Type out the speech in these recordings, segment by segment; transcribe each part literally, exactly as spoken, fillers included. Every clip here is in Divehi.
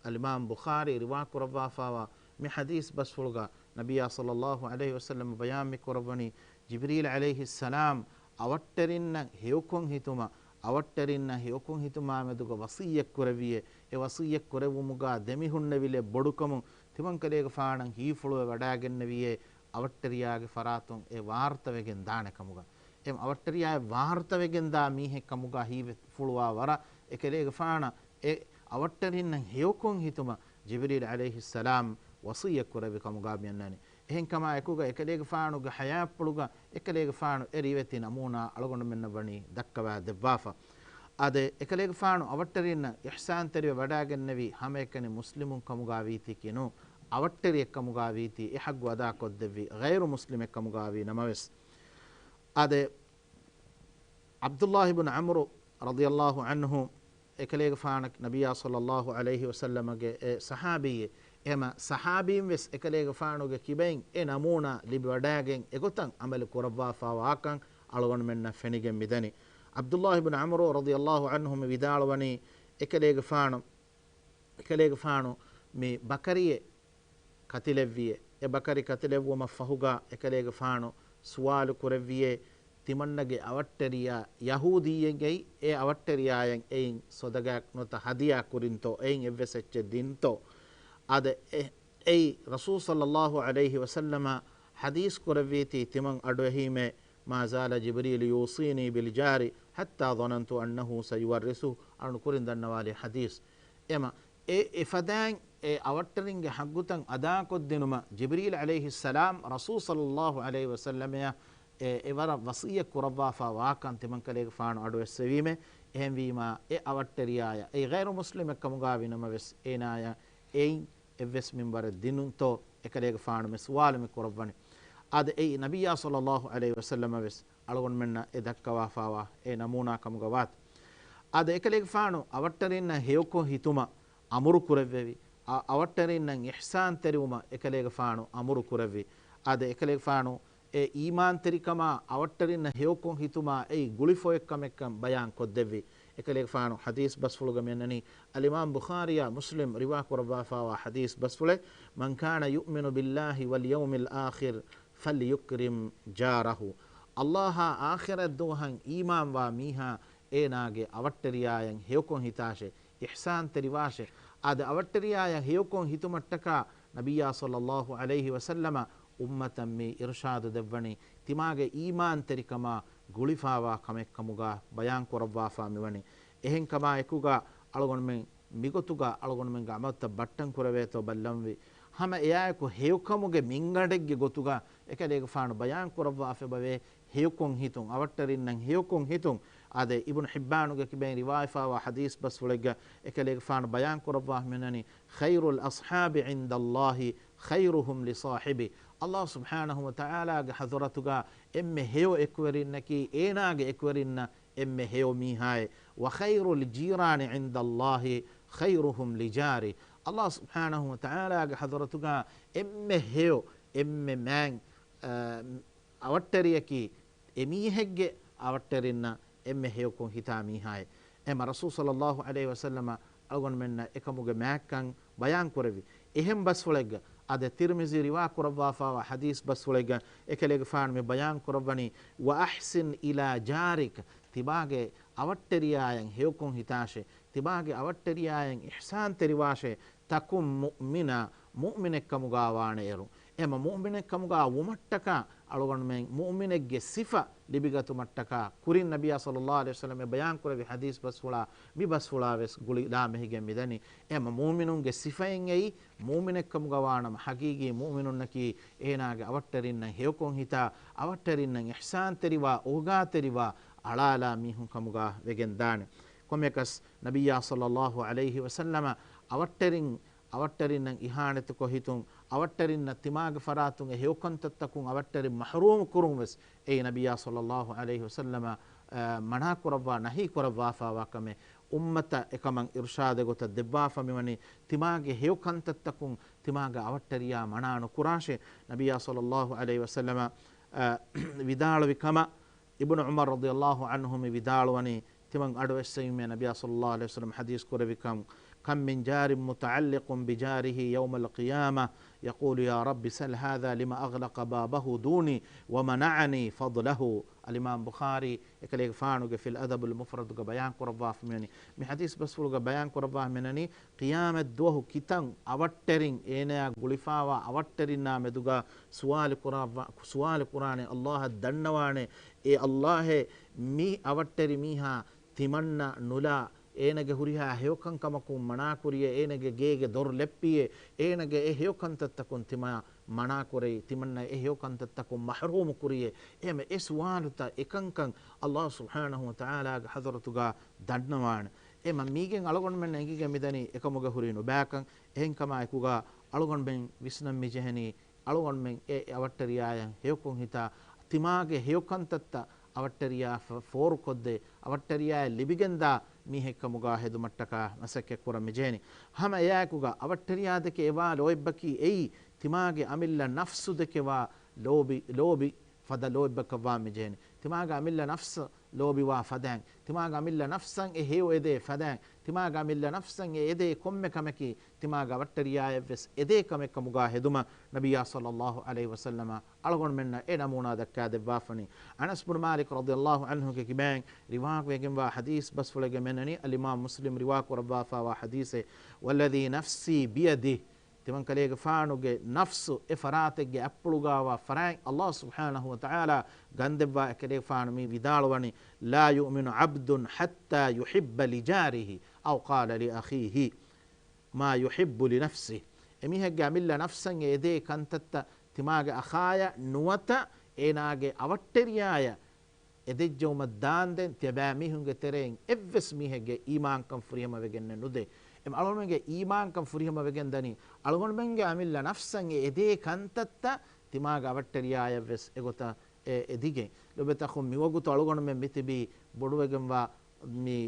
އަލްއިމާމް ބުޚާރީ ރިވާ ކުރައްވާފާވާ މި ޙަދީޘް ބަސްފުޅުގަ ނަބިއްޔާ ޞައްލައްލާހު ޢަލައިހި ވަސައްލަމަ ބަޔާން މި ކުރައްވަނީ، ޖިބްރީލް ޢަލައިހިއްސަލާމް އަވަށްޓެރިންނަށް ހެޔޮކޮން ހިތުމަށް، އަވަށްޓެރިންނަށް ހެޔޮކޮން ހިތުމާމެދުގަ ވަޞިއްޔަތް ކުރެއްވިއޭ، އެ ވަޞިއްޔަތް ކުރެއްވުމުގަ ދެމިހުންނެވިލެއް ބޮޑުކަމުން ތިމަންކަލޭގެފާނަށް ހީފުޅުވެ ވަޑާގެންނެވިއޭ، އަވަށްޓެރިޔާގެ ފަރާތުން އެ ވާރުތަވެގެން ދާނެ ކަމުގަ. އެ އަވަށްޓެރިޔާއެއް ވާރުތަވެގެން ދާ މީހެއް ކަމުގަ ހީވެފުޅުވާ ވަރަށް އެކަލޭގެފާނަށް އެ އަވަށްޓެރިންނަށް ހެޔޮކޮން ހިތުމަށް ޖިބްރީލް ޢަލައިހިއްސަލާމް ވަޞިއްޔަތް ކުރެއްވި ކަމުގަ މިއަންނަނީ. އެހެންކަމާ އެކުގަ އެކަލޭގެފާނުގެ ޙަޔާތްޕުޅުގަ އެކަލޭގެފާނު އެ ރިވެތި ނަމޫނާ އަޅުގަނޑުމެންނަށް ވަނީ ދައްކަވާ ދެއްވާފަ. އާދެ، އެކަލޭގެފާނު އަވަށްޓެރިންނަށް އިޙްސާންތެރިވެ ވަޑާގެންނެވީ ހަމައެކަނި މުސްލިމުން ކަމުގަ ވީތީކީ ނޫން، އަވަށްޓެރިއެއް ކަމުގަ ވީތީ އެ ޙައްގު އަދާކޮށްދެއްވީ ޣައިރު މުސްލިމެއް ކަމުގަ ވީ ނަމަވެސް. އާދެ، ޢަބްދުﷲ ބިން ޢަމްރު ރަޟިޔަﷲ ޢަންހު އެކަލޭގެފާނަށް ނަބިއްޔާ ޞައްލައްލާހު ޢަލައިހި ވަސައްލަމަގެ އެ ޞަޙާބީއެއް. އެހެމަ ޞަޙާބީން ވެސް އެކަލޭގެފާނުގެ ކިބައިން އެ ނަމޫނާ ލިބިވަޑާގެން އެގޮތަށް ޢަމަލު ކުރައްވާފާވާކަން އަޅުގަނޑުމެންނަށް ފެނިގެން މިދަނީ. ޢަބްދުﷲ ބިން ޢަމްރު ރަޟިޔަﷲ ޢަންހު މި ވިދާޅުވަނީ، އެކަލޭގެފާނު، އެކަލޭގެފާނު މި ބަކަރިއެއް ކަތިލެއްވިއޭ. އެ ބަކަރި ކަތިލެއްވުމަށް ފަހުގަ އެކަލޭގެފާނު ސުވާލު ކުރެއްވިއޭ، ތިމަންނަގެ އަވަށްޓެރިޔާ ޔަހޫދީއެއްގައި އެ އަވަށްޓެރިޔާއަށް އެއިން ޞަދަގާ ނުވަތަ ހަދިޔާ ކުރިންތޯ، އެއިން އެއްވެސް އެއްޗެއް ދިންތޯ؟ އާދެ، އެ، އެއީ ރަސޫލު ޞައްލައްލާހު ޢަލައިހި ވަސައްލަމަ ޙަދީޘް ކުރެއްވީތީ ތިމަން އަޑުއެހީމޭ، "ما زال جبريل يوصيني بالجار حتى ظننت أنه سيورثه." އަޅުން ކުރިން ދަންނަވާލި ޙަދީޘް. އެމަ، އެ އެފަދައިން އެ އަވަށްޓެރިންގެ ޙައްގުތައް އަދާކޮށްދިނުމަށް ޖިބްރީލް ޢަލައިހިއްސަލާމް ރަސޫލު ޞައްލައްލާހު ޢަލައިހި ވަސައްލަމަޔަށް އެ، އެ ވަރަށް ވަޞިއްޔަތް ކުރައްވާފާ ވާކަން ތިމަންކަލޭގެފާނު އަޑުއެއްސެވީމޭ. އެހެންވީމާ، އެ އަވަށްޓެރިޔާޔަށް، އެ ޣައިރު މުސްލިމެއް ކަމުގަ ވިނަމަވެސް، އޭނާޔަށް އެއިން އެއްވެސް މިންވަރެއް ދިނުންތޯ؟ އެކަލޭގެފާނު މި ސުވާލު މި ކުރައްވަނީ. އާދެ، އެއީ ނަބިއްޔާ ޞައްލައްލާހު ޢަލައިހި ވަސައްލަމަ ވެސް އަޅުގަނޑުމެންނަށް އެ ދައްކަވާފާވާ އެ ނަމޫނާ ކަމުގަ ވާތީ. އާދެ، އެކަލޭގެފާނު އަވަށްޓެރިންނަށް ހެޔޮކޮށް ހިތުމަށް އަމުރު ކުރެއްވެވި. އަ-، އަވަށްޓެރިންނަށް އިޙްސާންތެރިވުމަށް އެކަލޭގެފާނު އަމުރު ކުރެއްވި. އާދެ، އެކަލޭގެފާނު އެ އީމާންތެރިކަމާ އަވަށްޓެރިންނަށް ހެޔޮކޮށް ހިތުމާ އެއީ ގުޅިފައެއްކަމެއްކަން ބަޔާން ކޮށްދެއްވި. އެކަލޭގެފާނު ޙަދީޘް ބަސްފުޅުގަ މިއަންނަނީ، އަލްއިމާމް ބުޚާރީއާ މުސްލިމް ރިވާ ކުރައްވާފާވާ ޙަދީޘް ބަސްފުޅެއް، "من كان يؤمن بالله واليوم الآخر فليكرم جاره." ﷲ އާ އާޚިރަތް ދުވަހަށް އީމާންވާ މީހާ އޭނާގެ އަވަށްޓެރިޔާޔަށް ހެޔޮކޮށް ހިތާށޭ، އިޙްސާންތެރިވާށޭ. އާދެ، އަވަށްޓެރިޔާޔަށް ހެޔޮކޮށް ހިތުމަށްޓަކާ ނަބިއްޔާ ޞައްލައްލާހު ޢަލައިހި ވަސައްލަމަ އުއްމަތަށް މި އިރުޝާދު ދެއްވަނީ، ތިމާގެ އީމާންތެރިކަމާ ގުޅިފާވާ ކަމެއްކަމުގަ ބަޔާން ކުރައްވާފާ މިވަނީ. އެހެންކަމާ އެކުގަ އަޅުގަނޑުމެން މިގޮތުގަ އަޅުގަނޑުމެންގެ ޢަމަލުތައް ބައްޓަން ކުރެވޭތޯ ބައްލަންވީ. ހަމަ އެއާއެކު ހެޔޮކަމުގެ މިންގަނޑެއްގެ ގޮތުގަ އެކަލޭގެފާނު ބަޔާން ކުރައްވާފައިވޭ ހެޔޮކޮށް ހިތުން، އަވަށްޓެރިންނަށް ހެޔޮކޮށް ހިތުން. އާދެ، އިބްނު ޙިއްބާނުގެ ކިބައިން ރިވާޔަތްފާވާ ޙަދީޘް ބަސްފުޅެއްގަ އެކަލޭގެފާނު ބަޔާން ކުރައްވާ މިނަނީ، "خير الأصحاب عند الله خيرهم لصاحبه." ﷲ ސުބްޙާނަހު ވަތަޢާލާގެ ޙަޟްރަތުގަ އެންމެ ހެޔޮ އެކުވެރިންނަކީ އޭނާގެ އެކުވެރިންނަށް އެންމެ ހެޔޮ މީހާއޭ. "وخير الجيران عند الله خيرهم لجاره." ﷲ ސުބްޙާނަހު ވަތަޢާލާގެ ޙަޟްރަތުގަ އެންމެ ހެޔޮ، އެންމެ މާތް، އަ، އަވަށްޓެރިޔަކީ އެމީހެއްގެ އަވަށްޓެރިންނަށް އެންމެ ހެޔޮކޮށް ހިތާ މީހާއޭ. އެހެމަ ރަސޫލު ޞައްލައްލާހު ޢަލައިހި ވަސައްލަމަ އަޅުގަނޑުމެންނަށް އެކަމުގެ މާތްކަން ބަޔާން ކުރެއްވި. އެހެން ބަސްފުޅެއްގަ އާދެ، ތިރްމިޒީ ރިވާ ކުރައްވާފާވާ ޙަދީޘް ބަސްފުޅެއްގަ އެކަލޭގެފާނު މި ބަޔާން ކުރައްވަނީ، "وأحسن إلى جارك." ތިބާގެ އަވަށްޓެރިޔާޔަށް ހެޔޮކޮށް ހިތާށޭ، ތިބާގެ އަވަށްޓެރިޔާޔަށް އިޙްސާންތެރިވާށޭ، "تكن مؤمنا." މުއުމިނެއްކަމުގަ ވާނެއިރު. އެހެމަ މުއުމިނެއްކަމުގަ ވުމަށްޓަކާ އަޅުގަނޑުމެން މުއުމިނެއްގެ ސިފަ ލިބިގަތުމަށްޓަކާ ކުރިން ނަބިއްޔާ ޞައްލައްލާހު ޢަލައިހި ވަސައްލަމަ ބަޔާން ކުރެއްވި ޙަދީޘް ބަސްފުޅާ މި ބަސްފުޅާ ވެސް ގުޅިލާ މެހިގެން މިދަނީ. އެހެމަ މުއުމިނުންގެ ސިފައިން އެއީ މުއުމިނެއްކަމުގަ ވާނަމަ، ޙަޤީޤީ މުއުމިނުންނަކީ އޭނާގެ އަވަށްޓެރިންނަށް ހެޔޮކޮށް ހިތާ، އަވަށްޓެރިންނަށް އިޙްސާންތެރިވާ، އޯގާތެރިވާ، އަޅާލާ މީހުން ކަމުގަ ވެގެން ދާނެ. ކޮންމެއަކަސް ނަބިއްޔާ ޞައްލައްލާހު ޢަލައިހި ވަސައްލަމަ އަވަށްޓެރިން، އަވަށްޓެރިންނަށް އިހާނެތިކޮށް ހިތުން، އަވަށްޓެރިންނަށް ތިމާގެ ފަރާތުން އެ ހެޔޮކަންތައްތަކުން އަވަށްޓެރިން މަޙްރޫމު ކުރުން ވެސް އެއީ ނަބިއްޔާ ޞައްލައްލާހު ޢަލައިހި ވަސައްލަމަ، އަ، މަނާ ކުރައްވާ ނަހީ ކުރައްވާފާވާ ކަމެއް. އުއްމަތަށް އެކަމަށް އިރުޝާދެއް ގޮތަށް ދެއްވާފަ މިވަނީ ތިމާގެ ހެޔޮކަންތައްތަކުން ތިމާގެ އަވަށްޓެރިޔާ މަނާ ނުކުރާށޭ. ނަބިއްޔާ ޞައްލައްލާހު ޢަލައިހި ވަސައްލަމަ، އަ، ވިދާޅުވި ކަމަށް އިބްނު ޢުމަރު ރަޟިޔައްލާހު ޢަންހު މި ވިދާޅުވަނީ، ތިމަން އަޑުއެއްސެވީމޭ ނަބިއްޔާ ޞައްލައްލާހު ޢަލައިހި ވަސައްލަމަ ޙަދީޘް ކުރެއްވި ކަމަށް، كم من جار متعلق بجاره يوم القيامة يقول يا رب سل هذا لم أغلق بابه دوني ومنعني فضله. އަލްއިމާމް ބުޚާރީ އެކަލޭގެފާނުގެ ފިލް އަދަބުލް މުފްރަދުގަ ބަޔާން ކުރައްވާފަ މިވަނީ. މި ޙަދީޘް ބަސްފުޅުގަ ބަޔާން ކުރައްވާ މިނަނީ، ޤިޔާމަތް ދުވަހު ކިތަން އަވަށްޓެރިން އޭނަޔާ ގުޅިފާވާ އަވަށްޓެރިންނާ މެދުގަ ސުވާލު ކުރާ، ސުވާލު ކުރާނެ، އައްލާހަށް ދަންނަވާނެ، އޭ އައްލާހޭ، މި އަވަށްޓެރި މީހާ ތިމަންނަ ނުލާ، އޭނަގެ ހުރިހާ ހެޔޮކަން ކަމަކުން މަނާކުރިޔޭ، އޭނަގެ ގޭގެ ދޮރު ލެއްޕިޔޭ، އޭނަގެ އެ ހެޔޮކަންތައްތަކުން ތިމާ މަނާކުރެއީ، ތިމަންނަ އެ ހެޔޮކަންތައްތަކުން މަޙްރޫމު ކުރިޔޭ. އެހެމަ އެ ސުވާލުތައް އެކަންކަން އައްލާހު ސުބްޙާނަހު ވަތަޢާލާގެ ޙަޟްރަތުގަ ދަންނަވާނެ. އެހެމަ މީގެން އަޅުގަނޑުމެން އެނގިގެން މިދަނީ އެކަމުގަ ހުރި ނުބައިކަން. އެހެންކަމާ އެކުގަ އަޅުގަނޑުމެން ވިސްނަން މިޖެހެނީ، އަޅުގަނޑުމެން އެ އަވަށްޓެރިޔާޔަށް ހެޔޮކޮށް ހިތާ، ތިމާގެ ހެޔޮކަންތައްތައް އަވަށްޓެރިޔާ ފޯރުކޮށްދޭ، އަވަށްޓެރިޔާޔަށް ލިބިގެންދާ މީހެއްކަމުގަ ހެދުމަށްޓަކާ މަސައްކަތް ކުރަން މިޖެހެނީ. ހަމަ އެއާއެކުގަ އަވަށްޓެރިޔާ ދެކެ އެވާ ލޯތްބަކީ އެއީ، ތިމާގެ އަމިއްލަ ނަފްސު ދެކެވާ ލޯބި، ލޯބި ފަދަ ލޯތްބަކަށްވާން މިޖެހެނީ. ތިމާގެ އަމިއްލަ ނަފްސު ލޯބިވާ ފަދައިން، ތިމާގެ އަމިއްލަ ނަފްސަށް އެ ހެޔޮ އެދޭ ފަދައިން، ތިމާގެ އަމިއްލަ ނަފްސަށް އެ އެދޭ ކޮންމެ ކަމަކީ، ތިމާގެ އަވަށްޓެރިޔާޔަށްވެސް އެދޭ ކަމެއްކަމުގަ ހެދުމަށް ނަބިއްޔާ ޞައްލައްލާހު ޢަލައިހި ވަސައްލަމަ އަޅުގަނޑުމެންނަށް އެ ނަމޫނާ ދައްކާދެއްވާފަނީ. އަނަސް ބުނު މާލިކް ރަޟިޔައްލާހު ޢަންހުގެ ކިބައިން ރިވާވެގެންވާ ޙަދީޘް ބަސްފުޅެއްގަ މިއަންނަނީ، އަލްއިމާމް މުސްލިމް ރިވާކުރައްވާފާވާ ޙަދީޘެއް، والذي نفسي بيده، ތިމަންކަލޭގެފާނުގެ ނަފްސު އެ ފަރާތެއްގެ އަތްޕުޅުގަވާ ފަރާތް އައްލާހު ސުބްޙާނަހު ވަތަޢާލާ ގަންދެއްވާ އެކަލޭގެފާނު މި ވިދާޅުވަނީ، لا يؤمن عبد حتى يحب لجاره أو قال لأخيه ما يحب لنفسه. އެމީހެއްގެ އަމިއްލަ ނަފްސަށް އެ އެދޭ ކަންތައްތައް ތިމާގެ އަޚާޔަށް ނުވަތަ އޭނާގެ އަވަށްޓެރިޔާޔަށް އެދެއްޖައުމަށް ދާންދެން ތިޔަބައިމީހުންގެ ތެރެއިން އެއްވެސް މީހެއްގެ އީމާންކަން ފުރިހަމަވެގެންނެއް ނުދޭ. އެމަ އަޅުގަނޑުމެންގެ އީމާންކަން ފުރިހަމަވެގެން ދަނީ، އަޅުގަނޑުމެންގެ އަމިއްލަ ނަފްސަށް އެ އެދޭ ކަންތައްތައް ތިމާގެ އަވަށްޓެރިޔާޔަށްވެސް އެގޮތަށް އެ އެދިގެން. ލޮބުވެތި އަޚުން، މިވަގުތު އަޅުގަނޑުމެން މިތިބީ ބޮޑުވެގެންވާ މި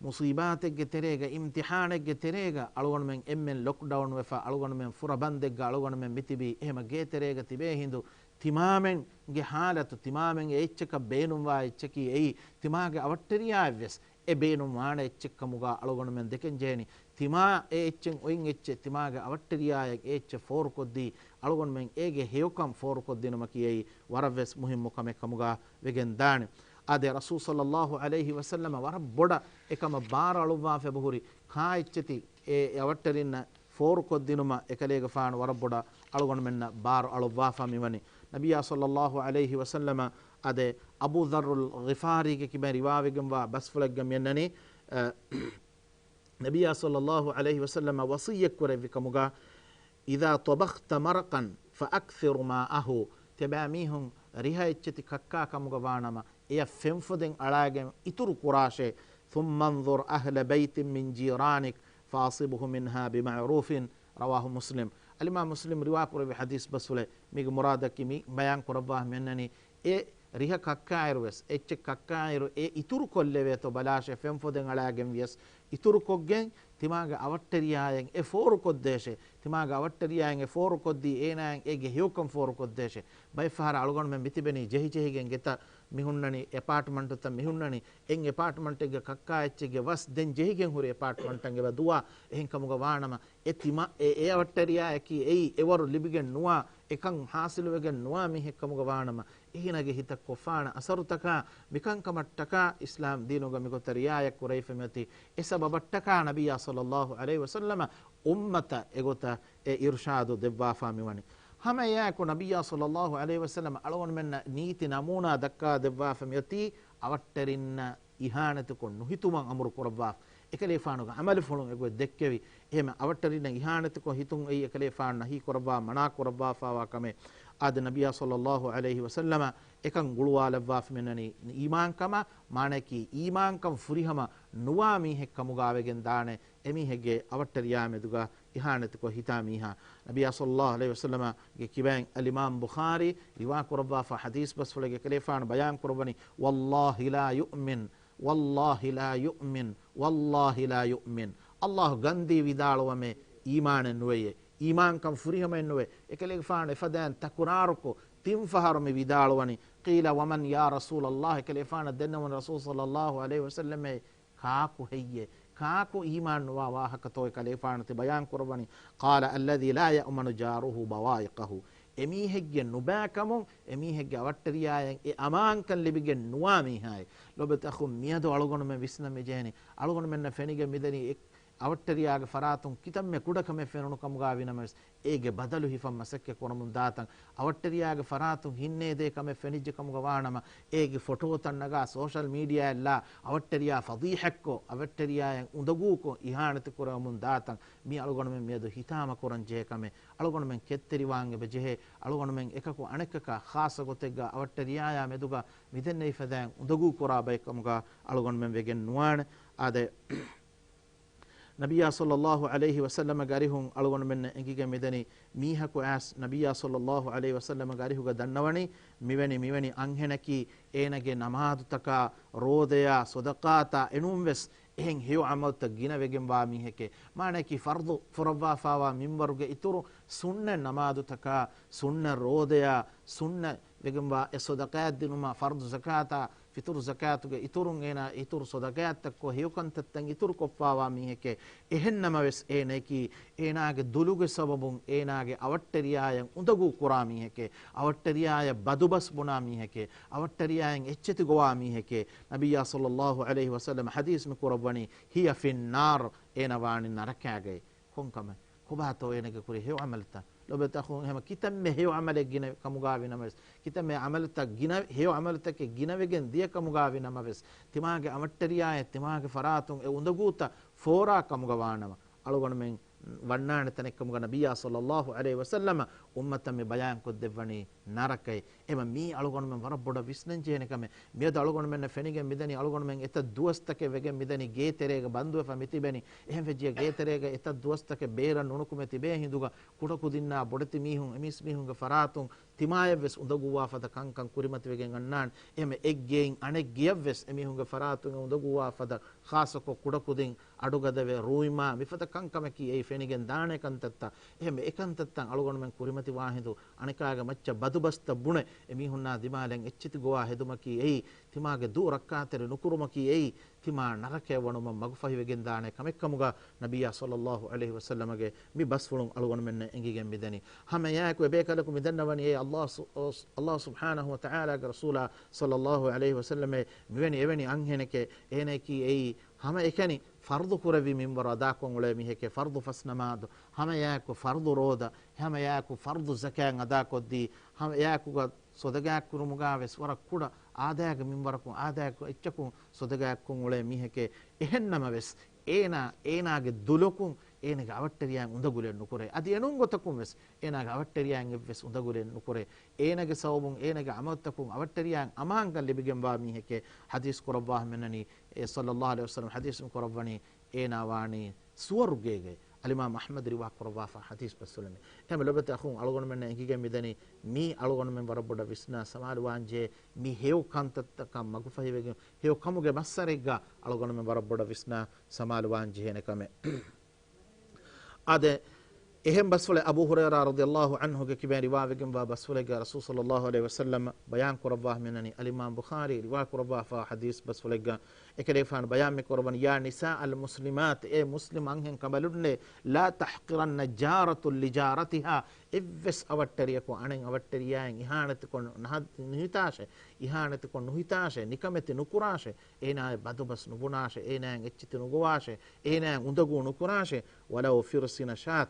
މުޞީބާތެއްގެ ތެރޭގަ، އިމްތިޙާނެއްގެ ތެރޭގަ އަޅުގަނޑުމެން އެންމެން ލޮކްޑައުން ވެފަ، އަޅުގަނޑުމެން ފުރަބަންދެއްގަ އަޅުގަނޑުމެން މިތިބީ. އެހެމަ ގޭތެރޭގަ ތިބޭ ހިނދު ތިމާމެންގެ ހާލަތު، ތިމާމެން އެ އެއްޗަކަށް ބޭނުންވާ އެއްޗަކީ އެއީ، ތިމާގެ އަވަށްޓެރިޔާއެއްވެސް އެ ބޭނުން ވާނެ އެއްޗެއްކަމުގަ އަޅުގަނޑުމެން ދެކެން ޖެހެނީ. ތިމާ އެ އެއްޗެއް އޮތް އެއްޗެއް، ތިމާގެ އަވަށްޓެރިޔާއަށް އެ އެއްޗެއް ފޯރުކޮށްދީ، އަޅުގަނޑުމެން އޭގެ ހެޔޮކަން ފޯރުކޮށްދިނުމަކީ އެއީ ވަރަށްވެސް މުހިއްމު ކަމެއް ކަމުގަ ވެގެން ދާނެ. އާދެ، ރަސޫލު ޞައްލައްލާހު ޢަލައިހި ވަސައްލަމަ ވަރަށް ބޮޑަށް އެކަމަށް ބާރު އަޅުއްވާފަ އެބަހުރި، ކާ އެއްޗެތި އެ އަވަށްޓެރިންނަށް ފޯރުކޮށްދިނުމަށް އެކަލޭގެފާނު ވަރަށް ބޮޑަށް އަޅުގަނޑުމެންނަށް ބާރު އަޅުއްވާފަ މިވަނީ. ނަބިއްޔާ ޞައްލައްލާހު ޢަލައިހި ވަސައްލަމަ އާދެ، އަބޫ ޛައްރުލް ޣިފާރީގެ ކިބައިން ރިވާވެގެންވާ ބަސްފުޅެއްގަ މިއަންނަނީ، އަ، ނަބިއްޔާ ޞައްލައްލާހު ޢަލައިހި ވަސައްލަމަ ވަޞިއްޔަތް ކުރެއްވި ކަމުގަ، إذا طبخت مرقا فأكثر ماءه، ތިޔަބައިމީހުން ރިހަ އެއްޗެތި ކައްކާ ކަމުގަ ވާނަމަ، އެޔަށް ފެންފޮދެއް އަޅާގެން އިތުރު ކުރާށޭ. ثم انظر أهل بيت من جيرانك فأصبه منها بمعروف، رواه مسلم. އަލްއިމާމް މުސްލިމް ރިވާކުރެއްވި ޙަދީޘް ބަސްފުޅެއް. މީގެ މުރާދަކީ މި ބަޔާން ކުރައްވާ މިއަންނަނީ، އެ ރިހަ ކައްކާއިރު ވެސް، އެއްޗެއް ކައްކާއިރު އެ އިތުރު ކޮށްލެވޭތޯ ބަލާށޭ، ފެންފޮދެއް އަޅާގެން ވިޔަސް އިތުރުކޮށްގެން، ތިމާގެ އަވަށްޓެރިޔާއަށް އެ ފޯރުކޮށްދޭށޭ. ތިމާގެ އަވަށްޓެރިޔާއަށް އެ ފޯރުކޮށްދީ، އޭނާއަށް އޭގެ ހެޔޮކަން ފޯރުކޮށްދޭށޭ. ބައެއްފަހަރަށް އަޅުގަނޑުމެން މިތިބެނީ ޖެހިޖެހިގެން ގެތައް މިހުންނަނީ އެޕާޓްމަންޓުތައް މިހުންނަނީ، އެއް އެޕާޓްމަންޓެއްގެ ކައްކާ އެއްޗެއްގެ ވަސް ދެން ޖެހިގެން ހުރި އެޕާޓްމަންޓަށް އެބަ ދުވާ. އެހެންކަމުގަ ވާނަމަ، އެ ތިމާ، އެ، އެ އަވަށްޓެރިޔާއަކީ އެއީ އެވަރު ލިބިގެން ނުވާ، އެކަން ހާސިލުވެގެން ނުވާ މީހެއްކަމުގަ ވާނަމަ، އޭނާގެ ހިތަށް ކޮށްފާނެ އަސަރުތަކާ، މިކަންކަމަށްޓަކާ އިސްލާމް ދީނުގަ މިގޮތަށް ރިއާޔަތް ކުރެވިފަ މިއޮތީ. އެ ސަބަބަށްޓަކާ ނަބިއްޔާ ޞައްލައްލާހު ޢަލައިހި ވަސައްލަމަ އުއްމަތަށް އެގޮތަށް އެ އިރުޝާދު ދެއްވާފާ މިވަނީ. ހަމަ އެއާއެކު ނަބިއްޔާ ޞައްލައްލާހު ޢަލައިހި ވަސައްލަމަ އަޅުގަނޑުމެންނަށް ނީތި ނަމޫނާ ދައްކާ ދެއްވާފަ މިއޮތީ އަވަށްޓެރިންނަށް އިހާނެތިކޮށް ނުހިތުމަށް އަމުރު ކުރައްވާފަ. އެކަލޭފާނުގެ ޢަމަލުފުޅުން އެގޮތް ދެއްކެވި. އެހެން އަވަށްޓެރިންނަށް އިހާނެތިކޮށް ހިތުން އެއީ އެކަލޭފާނު ނަހީ ކުރައްވާ މަނާ ކުރައްވާފާވާ ކަމެއް. އާދެ، ނަބިއްޔާ ޞައްލައްލާހު ޢަލައިހި ވަސައްލަމަ އެކަން ގުޅުވާލައްވާފަ މިއަންނަނީ އީމާންކަމަށް، މާނައަކީ އީމާންކަން ފުރިހަމަ ނުވާ މީހެއް ކަމުގަ ވެގެން ދާނެ. އެމީހެއްގެ އަވަށްޓެރިޔާ މެދުގަ އިހާނެތިކޮށް ހިތާ މީހާ. ނަބިއްޔާ ޞައްލައްލާހު ޢަލައިހި ވަސައްލަމަގެ ކިބައިން އަލްއިމާމް ބުޚާރީ ރިވާ ކުރައްވާފަ ޙަދީޘް ބަސްފުޅެއްގެ ކަލޭފާނު ބަޔާން ކުރައްވަނީ، والله لا يؤمن، والله لا يؤمن، والله لا يؤمن. އައްލާހު ގަންދީ ވިދާޅުވަމޭ، އީމާނެއް ނުވެޔޭ. އީމާންކަން ފުރިހަމައެއް ނުވޭ. އެކަލޭގެފާނު އެފަދައިން ތަކުރާރުކޮށް ތިން ފަހަރު މި ވިދާޅުވަނީ. قيل ومن يا رسول الله؟ އެކަލޭފާނަށް ދެންނެވުނު ރަސޫލު ޞައްލައްލާހު ޢަލައިހި ވަސައްލަމޭ، ކާކު ހެއްޔޭ؟ ކާކު އީމާން ނުވާ ވާހަކަތޯއޭ؟ ކަލޭފާނު ތި ބަޔާން ކުރައްވަނީ، قال الذي لا يأمن جاره بوائقه. އެމީހެއްގެ ނުބައިކަމުން، އެމީހެއްގެ އަވަށްޓެރިޔާއަށް އެ އަމާންކަން ލިބިގެން ނުވާ މީހާއޭ. ލޮބުވެތި އަޚުން، މިއަދު އަޅުގަނޑުމެން ވިސްނަން މި ޖެހެނީ، އަޅުގަނޑުމެންނަށް ފެނިގެން މިދަނީ އެ އަވަށްޓެރިޔާގެ ފަރާތުން ކިތަންމެ ކުޑަކަމެއް ފެނުނު ކަމުގަ ވިނަމަވެސް، އޭގެ ބަދަލު ހިފަން މަސައްކަތް ކުރަމުން ދާތަން، އަވަށްޓެރިޔާގެ ފަރާތުން ހިންނޭދޭ ކަމެއް ފެނިއްޖެ ކަމުގަ ވާނަމަ، އޭގެ ފޮޓޯތައް ނަގާ ސޯޝަލް މީޑިއާއަށްލާ އަވަށްޓެރިޔާ ފަޟީޙަތްކޮށް، އަވަށްޓެރިޔާއަށް އުނދަގޫކޮށް، އިހާނެތި ކުރަމުން ދާތަން، މީ އަޅުގަނޑުމެން މިއަދު ހިތާމަ ކުރަން ޖެހޭ ކަމެއް. އަޅުގަނޑުމެން ކެތްތެރިވާން އެބަ ޖެހޭ. އަޅުގަނޑުމެން އެކަކު އަނެކަކާ ޚާއްޞަ ގޮތެއްގަ އަވަށްޓެރިޔާއާ މެދުގަ މިދެންނެވި ފަދައިން އުނދަގޫ ކުރާ ބައެއް ކަމުގަ އަޅުގަނޑުމެން ވެގެން ނުވާނެ. އާދެ، ނަބިއްޔާ ޞައްލައްލާހު ޢަލައިހި ވަސައްލަމަގެ އަރިހުން އަޅުގަނޑުމެންނަށް އެނގިގެން މިދަނީ، މީހަކު އައިސް ނަބިއްޔާ ޞައްލައްލާހު ޢަލައިހި ވަސައްލަމަގެ އަރިހުގަ ދަންނަވަނީ، މިވެނި، މިވެނި އަންހެނަކީ އޭނަގެ ނަމާދުތަކާ، ރޯދަޔާ، ޞަދަޤާތާ އެނޫންވެސް އެހެން ހެޔޮ ޢަމަލުތައް ގިނަ ވެގެންވާ މީހެކޭ. މާނައަކީ ފަރްޟު ފުރައްވާފާވާ މިންވަރުގެ އިތުރު ސުންނަތް ނަމާދުތަކާ، ސުންނަތް ރޯދަޔާ، ސުންނަތް ވެގެންވާ އެ ޞަދަޤާތް ދިނުމާ، ފަރްޟު ޒަކާތާ، ފިޠުރު ޒަކާތުގެ އިތުރުން އޭނާ އިތުރު ޞަދަޤާތްތައްކޮށް، ހެޔޮކަންތައްތައް އިތުރުކޮށްފާވާ މީހެކޭ. އެހެންނަމަވެސް އޭނައަކީ އޭނާގެ ދުލުގެ ސަބަބުން، އޭނާގެ އަވަށްޓެރިޔާއަށް އުނދަގޫ ކުރާ މީހެކޭ، އަވަށްޓެރިޔާއަށް ބަދުބަސް ބުނާ މީހެކޭ، އަވަށްޓެރިޔާއަށް އެއްޗެތި ގޮވާ މީހެކޭ. ނަބިއްޔާ ޞައްލައްލާހު ޢަލައިހި ވަސައްލަމަ ޙަދީޘް މި ކުރައްވަނީ، هي في النار، އޭނަ ވާނީ ނަރަކާގައި. ކޮންކަމެއް؟ ކޮބާތޯ އޭނަގެ ކުރި ހެޔޮ ޢަމަލުތައް؟ ލޮބުވެތި އަޚުން، އެހެމަ ކިތަންމެ ހެޔޮ ޢަމަލެއް ގިނަ ކަމުގަ ވިނަމަވެސް، ކިތަންމެ ޢަމަލުތައް ގިނަ، ހެޔޮ ޢަމަލުތަކެއް ގިނަވެގެން ދިޔަ ކަމުގަ ވިނަމަވެސް، ތިމާގެ އަވަށްޓެރިޔާއެއް ތިމާގެ ފަރާތުން އެ އުނދަގޫތައް ފޯރާ ކަމުގަ ވާނަމަ، އަޅުގަނޑުމެން ވަންނާނެ ތަނެއްކަމުގަ ނަބިއްޔާ ޞައްލައްލާހު ޢަލައިހި ވަސައްލަމަ އުއްމަތަށް މި ބަޔާންކޮށްދެއްވަނީ ނަރަކައެއް. އެމަ މީ އަޅުގަނޑުމެން ވަރަށް ބޮޑަށް ވިސްނަން ޖެހޭނެ ކަމެއް. މިއަދު އަޅުގަނޑުމެންނަށް ފެނިގެން މިދަނީ، އަޅުގަނޑުމެން އެތައް ދުވަސްތަކެއް ވެގެން މިދަނީ ގޭ ތެރޭގަ ބަންދުވެފަ މި ތިބެނީ. އެހެން ވެއްޖިއްޔާ ގޭ ތެރޭގަ އެތައް ދުވަސްތަކެއް ބޭރަށް ނުނުކުމެ ތިބޭ ހިނދުގަ ކުޑަކުދިންނާ ބޮޑެތި މީހުން، އެމީސް މީހުންގެ ފަރާތުން ތިމާޔަށްވެސް އުނދަގޫވާ ފަދަ ކަންކަން ކުރިމަތިވެގެން އަންނާނެ. އެހެމަ އެއްގެއިން އަނެއްގެޔަށްވެސް އެމީހުންގެ ފަރާތުން އެ އުނދަގޫވާ ފަދަ، ޚާއްޞަކޮށް ކުޑަކުދިން، އަޑުގަދަވެ، ރޫއިމާ، މިފަދަ ކަންކަމަކީ އެއީ ފެނިގެން ދާނެ ކަންތައްތައް. އެހެމަ އެކަންތައްތައް އަޅުގަނޑުމެން ކުރިމަތިވާ ހިނދު، އަނެކާގެ މައްޗަށް ބަދުބަސްތައް ބުނެ، އެމީހުންނާ ދިމާލަށް އެއްޗެތި ގޮވާ ހެދުމަކީ އެއީ، ތިމާގެ ދޫ ރައްކާތެރި ނުކުރުމަކީ އެއީ، ތިމާ ނަރަކަޔަށް ވަނުމަށް މަގުފަހިވެގެންދާނެ ކަމެއްކަމުގަ ނަބިއްޔާ ޞައްލައްލާހު ޢަލައިހި ވަސައްލަމަގެ މި ބަސްފުޅުން އަޅުގަނޑުމެންނަށް އެނގިގެން މިދަނީ. ހަމައެއާއެކު އެބޭކަލަކު މިދަންނަވަނީ، އޭ ﷲ ސު-، ﷲ ސުބްޙާނަހޫ ވަތަޢާލާގެ ރަސޫލާ ޞައްލައްލާހު ޢަލައިހި ވަސައްލަމައޭ، މިވެނި އެވެނި އަންހެނެކޭ، އޭނައަކީ އެއީ ހަމައެކަނި ފަރްޟު ކުރެއްވި މިންވަރު އަދާކޮށް އުޅޭ މީހެކޭ، ފަރްޟު ފަސް ނަމާދު، ހަމައެއާއެކު ފަރްޟު ރޯދަ، ހަމައެއާއެކު ފަރްޟު ޒަކާތް އަދާކޮށްދީ، ހަމައެއާއެކުގަ ޞަދަޤާތްކުރުމުގަވެސް ވަރަށް ކުޑަ އާދައިގެ މިންވަރަކުން އާދައިގެ އެއްޗަކުން ޞަދަޤާތްކޮށް އުޅޭ މީހެކޭ. އެހެންނަމަވެސް، އޭނާ، އޭނާގެ ދުލަކުން އޭނާގެ އަވަށްޓެރިޔާއަށް އުނދަގުލެއް ނުކުރޭ. އަދި އެނޫން ގޮތަކުންވެސް އޭނާގެ އަވަށްޓެރިޔާއަށް އެއްވެސް އުނދަގުލެއް ނުކުރޭ. އޭނާގެ ސަބަބުން އޭނާގެ ޢަމަލުތަކުން އަވަށްޓެރިޔާއަށް އަމާންކަން ލިބިގެންވާ މީހެކޭ. ޙަދީޘް ކުރައްވާ ހަމައެނަނީ، އޭ ޞައްލައްލާހު ޢަލައިހި ވަސައްލަމަ ޙަދީޘް ކުރައްވަނީ، އޭނާ ވާނީ ސުވަރުގޭގައި. އަލްއިމާމް އަޙްމަދު ރިވާ ކުރައްވާފަ ޙަދީޘް ބަސްފުޅެއް. އެހެން ލޮބުވެތި އަޚުން، އަޅުގަނޑުމެންނަށް އެނގިގެން މިދަނީ، މީ އަޅުގަނޑުމެން ވަރަށް ބޮޑަށް ވިސްނާ ސަމާލުވާންޖެހޭ، މި ހެޔޮ ކަންތައްތަކަށް މަގުފަހިވެގެން، ހެޔޮ ކަމުގެ މައްސަރެއްގަ އަޅުގަނޑުމެން ވަރަށް ބޮޑަށް ވިސްނާ ސަމާލުވާން ޖެހޭނެ ކަމެއް. އާދެ، އެހެން ބަސްފުޅެއް އަބޫ ހުރައިރާ ރަޟިޔައްލާހު ޢަންހުގެ ކިބައިން ރިވާވެގެންވާ ބަސްފުޅެއްގަ ރަސޫލު ޞައްލައްލާހު ޢަލައިހި ވަސައްލަމަ ބަޔާން ކުރައްވާ ހަމައެނަނީ، އަލްއިމާމް ބުޚާރީ ރިވާ ކުރައްވާފާ ޙަދީޘް ބަސްފުޅެއްގަ އެކަލޭފާނު ބަޔާން މި ކުރައްވަނީ، يا نساء المسلمات، އޭ މުސްލިމް އަންހެން ކަނބަލުންނޭ، لا تحقرن جارة لجارتها، އެއްވެސް އަވަށްޓެރިޔަކު އަނެއް އަވަށްޓެރިޔާއަށް އިހާނެތިކޮށް ނަހަ-، ނުހިތާށޭ، އިހާނެތިކޮށް ނުހިތާށޭ، ނިކަމެތި ނުކުރާށޭ، އޭނާއަށް ބަދުބަސް ނުބުނާށޭ، އޭނާއަށް އެއްޗިތި ނުގޮވާށޭ، އޭނާއަށް އުނދަގޫ ނުކުރާށޭ، ولو فرس شاة،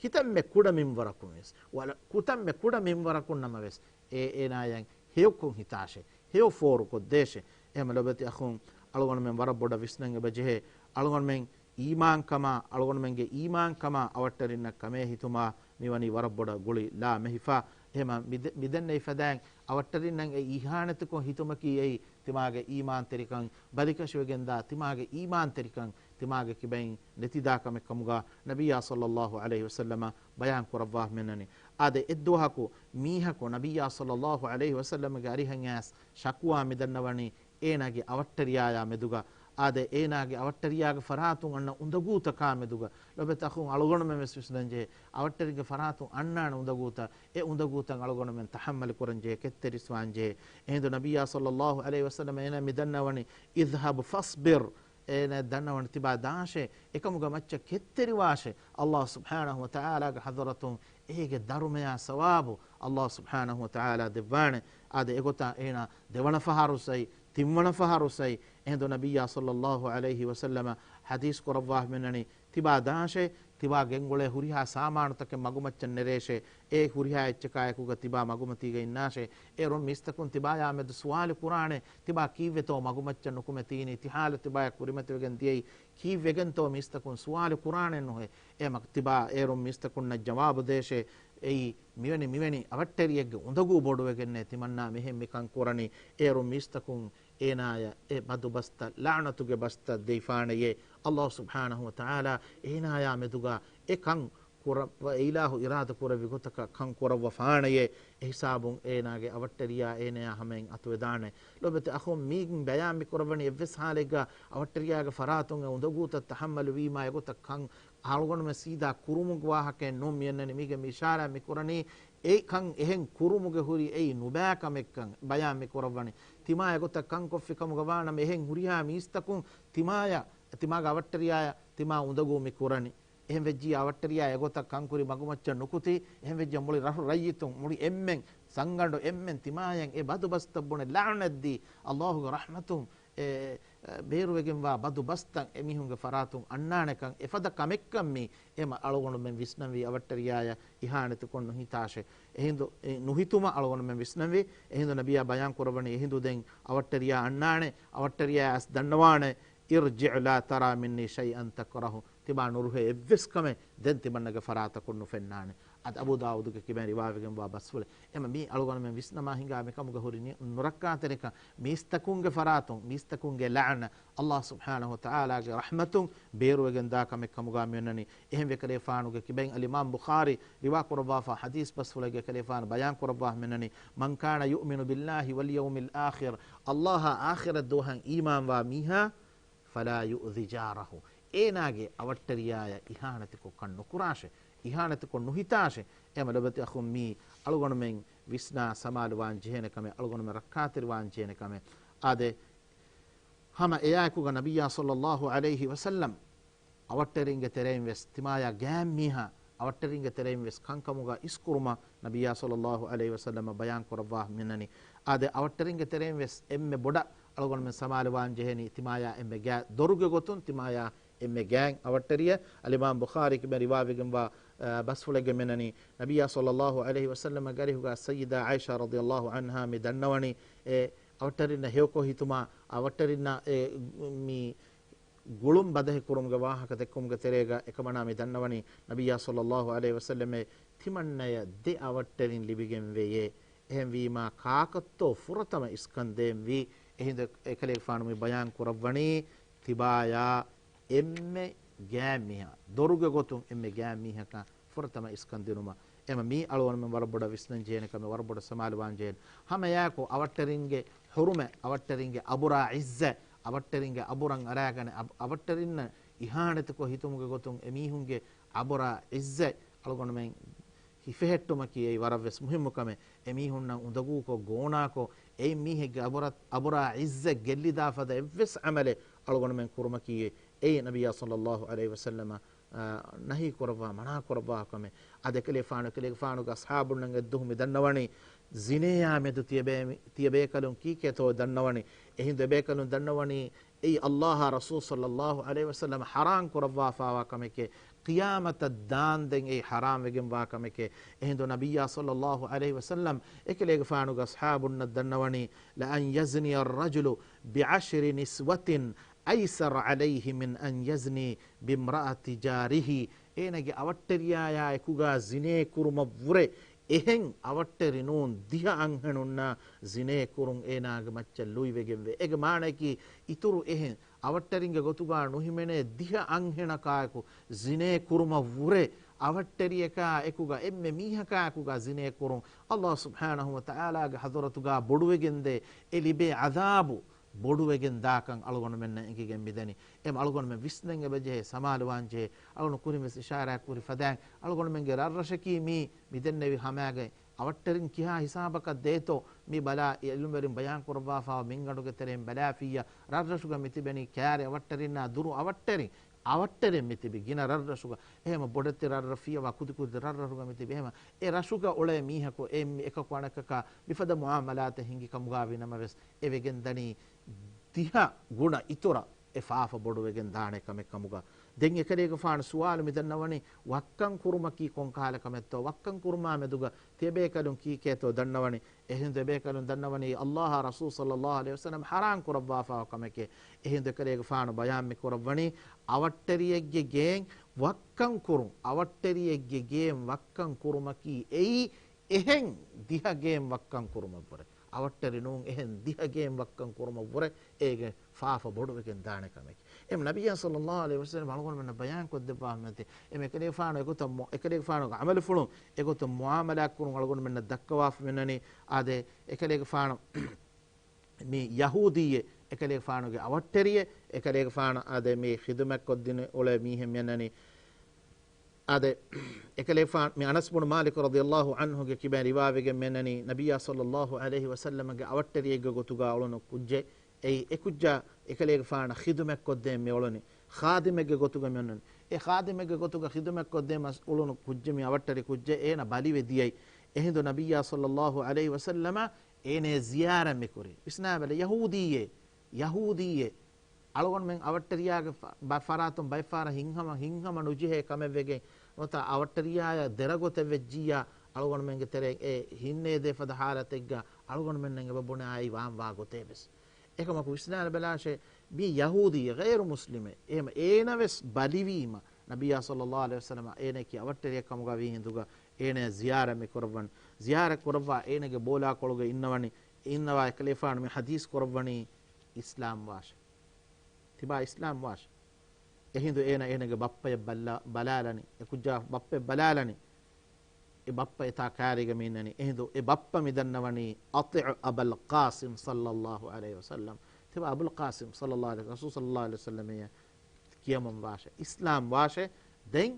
ކިތަންމެ ކުޑަ މިންވަރަކުން ވެސް، ވަލަ-، ކުތަންމެ ކުޑަ މިންވަރަކުން ނަމަވެސް، އޭ އޭނާއަށް ހެޔޮކޮށް ހިތާށޭ، ހެޔޮ ފޯރުކޮށްދޭށޭ. އެހެމަ ލޮބުވެތި އަޚުން، އަޅުގަނޑުމެން ވަރަށް ބޮޑަށް ވިސްނަން އެބަ ޖެހޭ. އަޅުގަނޑުމެން އީމާންކަމާ، އަޅުގަނޑުމެންގެ އީމާންކަމާ އަވަށްޓެރިންނަށް ކަމޭ ހިތުމާ މިވަނީ ވަރަށް ބޮޑަށް ގުޅި ލާމެހިފާ. އެހެމަ މިދެ-، މިދެންނެވި ފަދައިން އަވަށްޓެރިންނަށް އެ އިހާނެތިކޮށް ހިތުމަކީ އެއީ ތިމާގެ އީމާންތެރިކަން ބަލިކަށިވެގެންދާ، ތިމާގެ އީމާންތެރިކަން ތިމާގެ ކިބައިން ނެތިދާ ކަމެއް ކަމުގަ ނަބިއްޔާ ޞައްލައްލާހު ޢަލައިހި ވަސައްލަމަ ބަޔާން ކުރައްވާ ހަމައެނަނީ. އާދެ، އެއްދުވަހަކު މީހަކު ނަބިއްޔާ ޞައްލައްލާހު ޢަލައިހި ވަސައްލަމަގެ އަރިހަށް އައިސް ޝަކުވާ މިދަންނަވަނީ އޭނާގެ އަވަށްޓެރިޔާޔާ މެދުގަ، އާދެ، އޭނާގެ އަވަށްޓެރިޔާގެ ފަރާތުން އަންނަ އުނދަގޫތަކާ މެދުގަ. ލޮބުވެތި އަޚުން، އަޅުގަނޑުމެން ވެސް ވިސްނަންޖެހޭ، އަވަށްޓެރިގެ ފަރާތުން އަންނާނެ އުނދަގޫތައް، އެ އުނދަގޫތައް އަޅުގަނޑުމެން ތަޙައްމަލު ކުރަންޖެހޭ، ކެތްތެރިވާންޖެހޭ. އެހިނދު ނަބިއްޔާ ޞައްލައްލާހު ޢަލައިހި ވަސައްލަމަ އޭނާ މިދަންނަވަނީ، اذهب فاصبر، އޭނަ ދަންނަވަން ތިބާ ދާށޭ، އެކަމުގަ މައްޗަށް ކެތްތެރިވާށޭ، އައްލާހު ސުބްޙާނަހު ވަތަޢާލާގެ ޙަޟްރަތުން އޭގެ ދަރުމަޔާ ސަވާބު އައްލާހު ސުބްޙާނަހު ވަތަޢާލާ ދެއްވާނެ. އާދެ، އެގޮތަށް އޭނަ ދެވަނަ ފަހަރު ސައި، ތިންވަނަ ފަހަރު ސައި، އެހިނދު ނަބިއްޔާ ޞައްލައްލާހު ޢަލައިހި ވަސައްލަމަ ޙަދީޘް ކުރައްވާ މިނަނީ، ތިބާ ދާށޭ، ތިބާ ގެންގުޅޭ ހުރިހާ ސާމާނުތަކެއް މަގުމައްޗަށް ނެރޭށޭ، އެ ހުރިހާ އެއްޗަކާއެކުގަ ތިބާ މަގުމަތީގަ އިންނާށޭ، އޭރުން މީސްތަކުން ތިބާޔާ މެދު ސުވާލު ކުރާނެ، ތިބާ ކީއްވެތޯ މަގުމައްޗަށް ނުކުމެ ތީނީ، ތި ޙާލު ތިބާޔަށް ކުރިމަތިވެގެން ދިޔައީ، ކީއްވެގެންތޯ މީސްތަކުން ސުވާލު ކުރާނެ ނުހޭ. އެ މަ-، ތިބާ އޭރުން މީސްތަކުންނަށް ޖަވާބު ދޭށޭ، އެއީ މިވެނި މިވެނި އަވަށްޓެރިއެއްގެ އުނދަގޫ ބޮޑުވެގެންނޭ ތިމަންނާ މިހެން މިކަން ކުރަނީ. އޭރުން މީސްތަކުން އޭނާޔަށް އެ ބަދު ބަސްތައް، ލަޢުނަތުގެ ބަސްތައް ދެވިފާނެޔޭ. އައްލާހު ސުބްޙާނަހު ވަތަޢާލާ އޭނާޔާ މެދުގަ އެ ކަން ކުރަ-، އެ އިލާހު އިރާދަ ކުރެއްވި ގޮތަކަށް ކަން ކުރައްވަފާނެޔޭ. އެހިސާބުން އޭނާގެ އަވަށްޓެރިޔާ އޭނަޔާ ހަމައިން އަތުވެދާނެ. ލޯބިވެތި އަޚުން، މީގެން ބަޔާން މިކުރައްވަނީ އެއްވެސް ހާލެއްގަ އަވަށްޓެރިޔާގެ ފަރާތުން އެ އުނދަގޫތައް ތަޙައްމަލު ވީމާ އެގޮތަށް ކަން އަޅުގަނޑުމެން ސީދާ ކުރުމުގެ ވާހަކައެއް ނޫން މިއަންނަނީ. މީގެ މި އިޝާރާތް މިކުރަނީ އެ ކަން އެހެން ކުރުމުގެ ހުރި އެއީ ނުބައިކަމެއްކަން ބަޔާން މިކުރައްވަނީ. ތިމާ އެގޮތަށް ކަން ކޮށްފި ކަމުގަ ވާނަމަ އެހެން ހުރިހާ މީސްތަކުން ތިމާޔަށް، ތިމާގެ އަވަށްޓެރިޔާޔަށް ތިމާ އުނދަގޫ މި ކުރަނީ. އެހެން ވެއްޖިއްޔާ އަވަށްޓެރިޔާ އެގޮތަށް ކަންކުރި މަގުމައްޗަށް ނުކުތީ، އެހެން ވެއްޖެ މުޅި ރަށު ރައްޔިތުން، މުޅި އެންމެން ސަނގަނޑު އެންމެން ތިމާޔަށް އެ ބަދު ބަސްތައް ބުނެ ލަޢުނަތްދީ، އައްލާހުގެ ރަޙްމަތުން އެ، އެ، ބޭރުވެގެންވާ ބަދު ބަސްތައް އެމީހުންގެ ފަރާތުން އަންނާނެކަން އެފަދަ ކަމެއްކަން މީ އެ މަ-، އަޅުގަނޑުމެން ވިސްނަންވީ އަވަށްޓެރިޔާޔަށް އިހާނެތިކޮށް ނުހިތާށޭ. އެހިނދު އެ ނުހިތުމަށް އަޅުގަނޑުމެން ވިސްނަންވީ. އެހިނދު ނަބިޔާ ބަޔާން ކުރައްވަނީ އެހިނދު ދެން އަވަށްޓެރިޔާ އަންނާނެ، އަވަށްޓެރިޔާ އަސް ދަންނަވާނެ، ارجع لا ترى مني شيئا تكره. ތިބާ ނުރުހޭ އެއްވެސް ކަމެއް ދެން ތިމަންނަގެ ފަރާތަކުން ނުފެންނާނެ. އަދި އަބޫ ދާވޫދުގެ ކިބައިން ރިވާވެގެންވާ ބަސްފުޅެއް. އެމަ މީ އަޅުގަނޑުމެން ވިސްނަމާ ހިނގާ މިކަމުގަ ހުރި ނި-، ނުރައްކާތެރިކަން، މީސްތަކުންގެ ފަރާތުން، މީސްތަކުންގެ ލަޢުނަ، އައްލާހު ސުބްޙާނަހު ވަތަޢާލާގެ ރަޙްމަތުން ބޭރުވެގެން ދާ ކަމެއް ކަމުގަ މިއޮންނަނީ. އެހެންވެ ކަލޭފާނުގެ ކިބައިން އަލްއިމާމް ބުޚާރީ ރިވާ ކުރައްވާފާ ޙަދީޘް ބަސްފުޅެއްގެ ކަލޭފާނު ބަޔާން ކުރައްވާ މިއޮންނަނީ، من كان يؤمن بالله واليوم الآخر، އައްލާހާ އާޚިރަތް ދުވަހަށް އީމާންވާ މީހާ، فلا يؤذ جاره، އޭނާގެ އަވަށްޓެރިޔާޔަށް އިހާނެތިކޮށް ކަން ނުކުރާށޭ، އިހާނެތިކޮށް ނުހިތާށޭ. އެމަ ލޮބެތި އަޚުން، މީ އަޅުގަނޑުމެން ވިސްނާ ސަމާލުވާން ޖެހޭނެ ކަމެއް، އަޅުގަނޑުމެން ރައްކާތެރިވާން ޖެހޭނެ ކަމެއް. އާދެ، ހަމަ އެއާއެކުގަ ނަބިއްޔާ ޞައްލައްލާހު ޢަލައިހި ވަސައްލަމް އަވަށްޓެރިންގެ ތެރެއިން ވެސް ތިމާޔާ ގާތް މީހާ އަވަށްޓެރިންގެ ތެރެއިން ވެސް ކަންކަމުގަ އިސްކުރުމަށް ނަބިއްޔާ ޞައްލައްލާހު ޢަލައިހި ވަސައްލަމަ ބަޔާން ކުރައްވާ މިނަނީ. އާދެ، އަވަށްޓެރިންގެ ތެރެއިން ވެސް އެންމެ ބޮޑަށް އަޅުގަނޑުމެން ސަމާލުވާން ޖެހެނީ ތިމާޔާ އެންމެ ގާތް ދޮރުގެ ގޮތުން ތިމާޔާ އެންމެ ގާތް އަވަށްޓެރިޔެއް. އަލްއިމާމް ބުޚާރީ ކިބައިން ރިވާވެގެންވާ، އަ، ބަސްފުޅެއްގެ މިނަނީ. ނަބިއްޔާ ޞައްލައްލާހު ޢަލައިހި ވަސައްލަމަ ގަރިހުގަ ސައްޔިދާ ޢާއިޝާ ރަޟިޔައްލާހު ޢަންހާ މި ދަންނަވަނީ، އެ އަވަށްޓެރިންނަށް ހެޔޮކޮށް ހިތުމާ، އަވަށްޓެރިންނަށް އެ މި ގުޅުން ބަދަހި ކުރުމުގެ ވާހަކަ ދެއްކުމުގެ ތެރޭގަ އެކަމަނާ މި ދަންނަވަނީ، ނަބިއްޔާ ޞައްލައްލާހު ޢަލައިހި ވަސައްލަމަށް ތިމަންނަޔަށް ދެ އަވަށްޓެރިން ލިބިގެން ވެޔޭ. އެހެންވީމާ، ކާކަށްތޯ ފުރަތަމަ އިސްކަން ދޭންވީ؟ އެހިނދު އެކަލޭގެފާނު މި ބަޔާން ކުރައްވަނީ، ތިބާޔާ އެންމެ ގާތް މީހާ، ދޮރުގެ ގޮތުން އެންމެ ގާތް މީހަކަށް ފުރަތަމަ އިސްކަން ދިނުމަށް. އެމަ މީ އަޅުގަނޑުމެން ވަރަށް ބޮޑަށް ވިސްނަން ޖެހޭނެ ކަމެއް، ވަރަށް ބޮޑަށް ސަމާލުވާން ޖެހޭނެ. ހަމަ އެއާއެކު އަވަށްޓެރިންގެ ޙުރުމަތް، އަވަށްޓެރިންގެ އަބުރާ ޢިއްޒަތް، އަވަށްޓެރިންގެ އަބުރަށް އަރާގަނެ، އަބ-، އަވަށްޓެރިންނަށް އިހާނެތިކޮށް ހިތުމުގެ ގޮތުން އެމީހުންގެ އަބުރާ ޢިއްޒަތް އަޅުގަނޑުމެން ހިފެހެއްޓުމަކީ އެއީ ވަރަށް ވެސް މުހިއްމު ކަމެއް. އެމީހުންނަށް އުނދަގޫކޮށް، ގޯނާކޮށް، އެއިން މީހެއްގެ އަބުރަ-، އަބުރާ ޢިއްޒަތް ގެއްލިދާ ފަދަ އެއްވެސް ޢަމަލެއް އަޅުގަނޑުމެން ކުރުމަކީ އެއީ ނަބިއްޔާ ޞައްލައްލާހު ޢަލައިހި ވަސައްލަމަ އާ، ނަހީ ކުރައްވާ، މަނާ ކުރައްވާ ކަމެއް. އާދެ، އެކަލޭގެފާނު، އެކަލޭގެފާނުގެ އަޞްޙާބުންނަށް އެއްދުވަހު މި ދަންނަވަނީ، ޒިނޭޔާ މެދު ތިޔަބޭ-، ތިޔަބޭކަލުން ކީކޭތޯ ދަންނަވަނީ. އެހިނދު އެބޭކަލުން ދަންނަވަނީ، އެއީ އައްލާހާ ރަސޫލު ޞައްލައްލާހު ޢަލައިހި ވަސައްލަމަ ޙަރާމް ކުރައްވާފާވާ ކަމެކޭ، ޤިޔާމަތަށް ދާންދެން އެއީ ޙަރާމް ވެގެންވާ ކަމެކޭ. އެހިނދު ނަބިއްޔާ ޞައްލައްލާހު ޢަލައިހި ވަސައްލަމް އެކަލޭގެފާނުގެ އަޞްޙާބުންނަށް ދަންނަވަނީ، لأن يزني الرجل بعشر نسوة أيسر عليه من أن يزني بامرأة جاره. އޭނަގެ އަވަށްޓެރިޔާޔާ އެކުގަ ޒިނޭ ކުރުމަށްވުރެ އެހެން އަވަށްޓެރި ނޫން ދިހަ އަންހެނުންނާ ޒިނޭ ކުރުން އޭނާގެ މައްޗަށް ލުއިވެގެންވޭ. އޭގެ މާނައަކީ އިތުރު އެހެން އަވަށްޓެރިންގެ ގޮތުގަ ނުހިމެނޭ ދިހަ އަންހެނަކާއެކު ޒިނޭ ކުރުމަށްވުރެ އަވަށްޓެރިޔަކާ އެކުގަ އެންމެ މީހަކާއެކުގަ ޒިނޭ ކުރުން އައްލާހު ސުބްޙާނަހު ވަތަޢާލާގެ ޙަޟްރަތުގަ ބޮޑުވެގެންދޭ އެ ލިބޭ ޢަޛާބު ބޮޑުވެގެން ދާކަން އަޅުގަނޑުމެންނަށް އެނގިގެން މިދަނީ. އެމަ އަޅުގަނޑުމެން ވިސްނަން އެބަޖެހޭ، ސަމާލުވާން ޖެހޭ. އަޅުގަނޑު ކުރިން ވެސް އިޝާރާތް ކުރި ފަދައިން އަޅުގަނޑުމެންގެ ރަށްރަށަކީ މީ މިދެންނެވި ހަމައިގެ އަވަށްޓެރިން ކިހާ ހިސާބަކަށް ދޭތޯ މި ބަލާ، އެ އިލްމުވެރިން ބަޔާން ކުރައްވާފާވާ މިންގަނޑުގެ ތެރެއިން ބަލާފިއްޔާ، ރަށްރަށުގަ މިތިބެނީ ކާރި އަވަށްޓެރިންނާ ދުރު އަވަށްޓެރިން، އަވަށްޓެރިން މިތިބި ގިނަ ރަށްރަށުގަ. އެހެމަ ބޮޑެތި ރަށްރަށް ފިޔަވާ ކުދިކުދި ރަށްރަށުގަ މިތިބި. އެހެމަ އެ ރަށުގަ އުޅޭ މީހަކު އެ މި އެކަކު އަނެކަކާ މިފަދަ މުއާމަލާތެއް ހިނގި ކަމުގާ ވި ނަމަވެސް، އެ ވެގެން ދަނީ ދިހަ ގުނަ އިތުރަށް އެ ފާފަ ބޮޑުވެގެން ދާނެ ކަމެއް ކަމުގަ. ދެން އެކަލޭގެފާނު ސުވާލު މި ދަންނަވަނީ، ވައްކަން ކުރުމަކީ ކޮން ކަހަލަ ކަމެއްތޯ؟ ވައްކަން ކުރުމާ މެދުގަ ތިޔަބޭކަލުން ކީކޭތޯ ދަންނަވަނީ؟ އެހިނދު އެބޭކަލުން ދަންނަވަނީ، އައްލާހާ ރަސޫލު ޞައްލައްލާހު ޢަލައިހި ވަސައްލަމަ ޙަރާން ކުރައްވާފާވާ ކަމެކޭ. އެހިނދު އެކަލޭގެފާނު ބަޔާން މި ކުރައްވަނީ، އަވަށްޓެރިއެއްގެ ގޭން ވައްކަން ކުރުން، އަވަށްޓެރިއެއްގެ ގޭން ވައްކަން ކުރުމަކީ އެއީ އެހެން ދިހަ ގޭން ވައްކަން ކުރުމަށްވުރެ. އަވަށްޓެރި ނޫން، އެހެން ދިހަ ގޭން ވައްކަން ކުރުމަށްވުރެ އޭގެ ފާފަ ބޮޑުވެގެން ދާނެ ކަމެކޭ. އެމް ނަބިއްޔާ ޞައްލައްލާހު ޢަލައިހި ވަސައްލަމަ އަޅުގަނޑުމެންނަށް ބަޔާން ކޮށްދެއްވާ މެތި. އެމް އެކަލޭގެފާނު އެގޮތަށް މު-، އެކަލޭގެފާނުގެ ޢަމަލުފުޅުން އެގޮތަށް މުއާމަލާތް ކުރުން އަޅުގަނޑުމެންނަށް ދައްކަވާފަ މިންނަނީ. އާދެ، އެކަލޭގެފާނު މި ޔަހޫދީއެއް، އެކަލޭގެފާނުގެ އަވަށްޓެރިއެއް، އެކަލޭގެފާނު އާދެ މި ޚިދުމަތް ކޮށްދިނު އުޅޭ މީހެއް މިއަންނަނީ. އާދެ، އެކަލޭގެފާނު މި އަނަސް ބުނު މާލިކު ރަޟިޔައްލާހު ޢަންހުގެ ކިބައިން ރިވާވެގެން މިއަންނަނީ، ނަބިއްޔާ ޞައްލައްލާހު ޢަލައިހި ވަސައްލަމަގެ އަވަށްޓެރިއެއްގެ ގޮތުގަ އުޅުނު ކުއްޖެއް. އެއީ އެ ކުއްޖާ އެކަލޭގެފާނަށް ޚިދުމަތް ކޮށްދޭން މި އުޅުނީ. ޚާދިމެއްގެ ގޮތުގަ މި އުޅުނީ. އެ ޚާދިމެއްގެ ގޮތުގަ ޚިދުމަތް ކޮށްދޭން މަސް އުޅުނު ކުއްޖެއް މި އަވަށްޓެރި ކުއްޖެއް އޭނަ ބަލިވެ ދިޔައީ. އެހިނދު ނަބިއްޔާ ޞައްލައްލާހު ޢަލައިހި ވަސައްލަމަ އޭނަޔަށް ޒިޔާރަތް މި ކުރީ. ވިސްނާބަލަ، ޔަހޫދީއެއް، ޔަހޫދީއެއް. އަޅުގަނޑުމެން އަވަށްޓެރިޔާގެ ފަ-، ބަ-، ފަރާތުން ބައެއްފަހަރަށް ހިތްހަމަ، ހިތްހަމަ ނުޖެހޭ ކަމެއް ވެގެން ނުވަތަ އަވަށްޓެރިޔާޔަށް ދެރަގޮތެއް ވެއްޖިއްޔާ، އަޅުގަނޑުމެންގެ ތެރެއިން އެ ހިތްނޭދޭ ފަދަ ޙާލަތެއްގަ އަޅުގަނޑުމެންނަށް އެބަ ބުނާ އެއީ ވާން ވާ ގޮތޭ ވެސް. އެކަމަކު ވިސްނާލަބަލާށޭ، މި ޔަހޫދީ ޣައިރު މުސްލިމެއް. އެހެމަ އޭނަ ވެސް ބަލިވީމަ، ނަބިއްޔާ ޞައްލައްލާހު ޢަލައިހި ވަސައްލަމަ އޭނައަކީ އަވަށްޓެރިއެއް ކަމުގަ ވީ ހިނދުގަ އޭނަޔަށް ޒިޔާރަތް މި ކުރައްވަން. ޒިޔާރަތް ކުރައްވާ އޭނަގެ ބޯލާކޮޅުގަ އިންނަވަނީ، އިންނަވާ އެކަލޭފާނު މި ޙަދީޘް ކުރައްވަނީ އިސްލާމް ވާށޭ. ތިބާ އިސްލާމް ވާށޭ. އެހިނދު އޭނަ އޭނަގެ ބައްޕަޔަށް ބައްލަ-، ބަލާލަނީ. އެ ކުއްޖާ ބައްޕަޔަށް ބަލާލަނީ. އެ ބައްޕަ އެތާ ކާރީގަ މި އިންނަނީ. އެހިނދު އެ ބައްޕަ މި ދަންނަވަނީ، أطع أبا القاسم صلى الله عليه وسلم. ތިބާ އަބުލް ޤާސިމް ޞައްލައްލާހު ޢަލައިހި، ރަސޫލު ޞައްލައްލާހު ޢަލައިހި ވަސައްލަމަށް ކިޔަމަން ވާށޭ. އިސްލާމް ވާށޭ. ދެން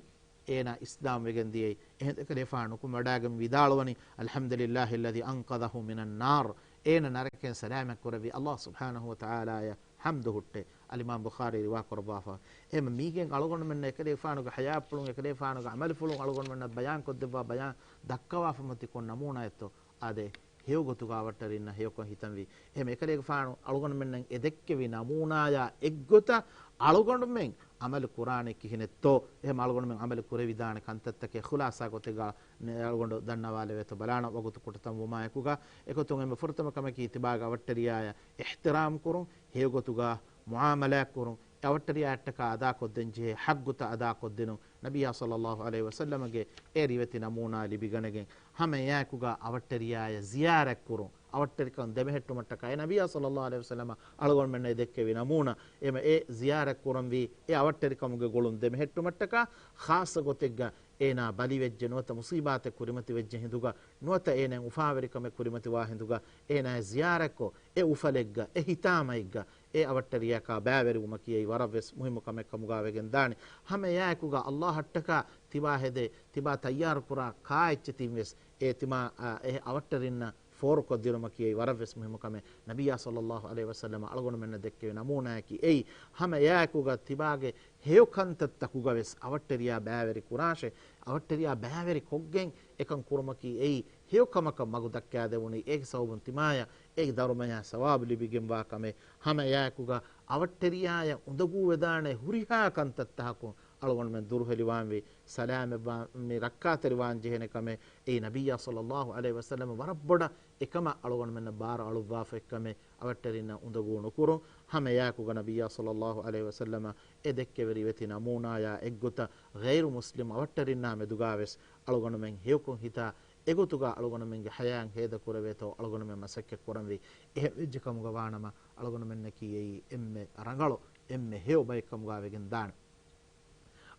އޭނާ އިސްލާމް ވެގެން ދިޔައީ. އެހިނދު އެކަލޭފާނު ނުކުމެވަޑައިގެން ވިދާޅުވަނީ، الحمد لله الذي أنقذه من النار. އޭނަ ނަރަކައިން ސަލާމަތް ކުރެއްވި އައްލާހު ސުބްޙާނަހު ވަތަޢާލާއަށް ޙަމްދު ހުއްޓޭ. އަލްއިމާމް ބުޚާރީ ރިވާ ކުރައްވާފަ. އެހެން މީގެން އަޅުގަނޑުމެންނަށް އެކަލޭފާނުގެ ޙަޔާތްޕުޅުން، އެކަލޭފާނުގެ ޢަމަލުފުޅުން އަޅުގަނޑުމެންނަށް ބަޔާން ކޮށްދެއްވާ ބަޔާން ދައްކަވާފަ މަތި ކޮން ނަމޫނާއެއްތޯ؟ އާދެ، ހެޔޮ ގޮތުގަ އަވަށްޓެރިންނަށް ހެޔޮކޮށް ހިތަންވީ. އެހެން އެކަލޭގެފާނު އަޅުގަނޑުމެންނަށް އެ ދެއްކެވި ނަމޫނާޔާ އެއްގޮތަށް އަޅުގަނޑުމެން ޢަމަލު ކުރާނީ ކިހިނެއްތޯ؟ އެހެން އަޅުގަނޑުމެން ޢަމަލު ކުރެވިދާނެ ކަންތައްތަކެއް ޚުލާޞާ ގޮތެއްގަ ނެ-، އަޅުގަނޑު ދަންނަވާލެވޭތޯ ބަލާނަ ވަގުތު ކުޑަތަން ވުމާއެކުގަ. އެގޮތުން އެންމެ ފުރަތަމަ ކަމަކީ ތިބާގެ އަވަށްޓެރިޔާޔަށް އިޙްތިރާމް ކުރުން، ހެޔޮ ގޮތުގަ މުޢާމަލާތް ކުރުން، އެ އަވަށްޓެރިޔާއަށްޓަކާ އަދާކޮށްދޭން ޖެހޭ ޙައްޤުތައް އަދާކޮށްދިނުން. ނަބިއްޔާ ޞައްލައްލާހު ޢަލައިހި ވަސައްލަމަގެ އެ ރިވެތި ނަމޫނާ ލިބިގަނެގެން ހަމަ އެއާއެކުގަ އަވަށްޓެރިޔާޔަށް ޒިޔާރަތް ކުރުން، އަވަށްޓެރިކަން ދެމެހެއްޓުމަށްޓަކާ އެ ނަބިއްޔާ ޞައްލައްލާހު ޢަލައިހި ވަސައްލަމަ އަޅުގަނޑުމެންނަށް ދެއްކެވި ނަމޫނާ. އެމަ އެ ޒިޔާރަތް ކުރަންވީ އެ އަވަށްޓެރިކަމުގެ ގުޅުން ދެމެހެއްޓުމަށްޓަކާ، ޚާއްޞަ ގޮތެއްގަ އޭނާ ބަލިވެއްޖެ ނުވަތަ މުޞީބާތެއް ކުރިމަތިވެއްޖެ ހިނދުގަ ނުވަތަ އޭނާ އުފާވެރިކަމެއް ކުރިމަތިވާ ހިނދުގަ އޭނާ ޒިޔާރަތްކޮށް، އެ އުފަލެއްގަ، އެ ހިތާމައެއްގަ، އެ އަވަށްޓެރިޔާއަކާ ބައިވެރިވުމަކީ އެއީ ވަރަށްވެސް މުހިއްމު ކަމެއް ކަމުގަ ވެގެން ދާނެ. ހަމަ އެއާއެކުގަ އައްލާހަށްޓަކާ ތިބާ ހެދޭ، ތިބާ ތައްޔާރުކުރާ ކާއެއްޗެތިން ވެސް އެ ތިމާ، އާ، އެ އަވަށްޓެރިންނަށް ފޯރުކޮށްދިނުމަކީ އެއީ ވަރަށްވެސް މުހިއްމު ކަމެއް. ނަބިއްޔާ ޞައްލައްލާހު ޢަލައިހި ވަސައްލަމަ އަޅުގަނޑުމެންނަށް ދެއްކެވި ނަމޫނާއަކީ އެއީ. ހަމަ އެއާއެކުގަ ތިބާގެ ހެޔޮ ކަންތައްތަކުގަ ވެސް އަވަށްޓެރިޔާ ބައިވެރި ކުރާށޭ. އަވަށްޓެރިޔާ ބައިވެރި ކޮށްގެން އެކަން ކުރުމަކީ އެއީ ހެޔޮ ކަމަކަށް މަގު ދައްކާދެވުނީ. އޭގެ ސަބަބުން ތިމާޔަށް އޭގެ ދަރުމަޔާ ސަވާބު ލިބިގެންވާ ކަމެއް. ހަމަ އެއާއެކުގަ އަވަށްޓެރިޔާޔަށް އުނދަގޫވެދާނެ ހުރިހާ ކަންތައްތަކަކުން އަޅުގަނޑުމެން ދުރުހެލިވާންވީ. ސަލާމަތްވާ-، މި ރައްކާތެރިވާން ޖެހޭނެ ކަމެއް. އެއީ ނަބިއްޔާ ޞައްލައްލާހު ޢަލައިހި ވަސައްލަމަ ވަރަށް ބޮޑަށް އެކަމަށް އަޅުގަނޑުމެންނަށް ބާރު އަޅުއްވާފަ އެއްކަމެއް، އަވަށްޓެރިންނަށް އުނދަގޫ ނުކުރުން. ހަމަ އެއާއެކުގަ ނަބިއްޔާ ޞައްލައްލާހު ޢަލައިހި ވަސައްލަމަ އެ ދެއްކެވި ރިވެތި ނަމޫނާޔާ އެއްގޮތަށް ޣައިރު މުސްލިމް އަވަށްޓެރިންނާ މެދުގާވެސް އަޅުގަނޑުމެން ހެޔޮކޮށް ހިތާ، އެގޮތުގަ އަޅުގަނޑުމެންގެ ޙަޔާތް ހޭދަކުރެވޭތޯ އަޅުގަނޑުމެން މަސައްކަތް ކުރަންވީ. އެހެން ވެއްޖެ ކަމުގަ ވާނަމަ، އަޅުގަނޑުމެންނަކީ އެއީ އެންމެ ރަނގަޅު، އެންމެ ހެޔޮ ބައެއް ކަމުގަ ވެގެން ދާނެ.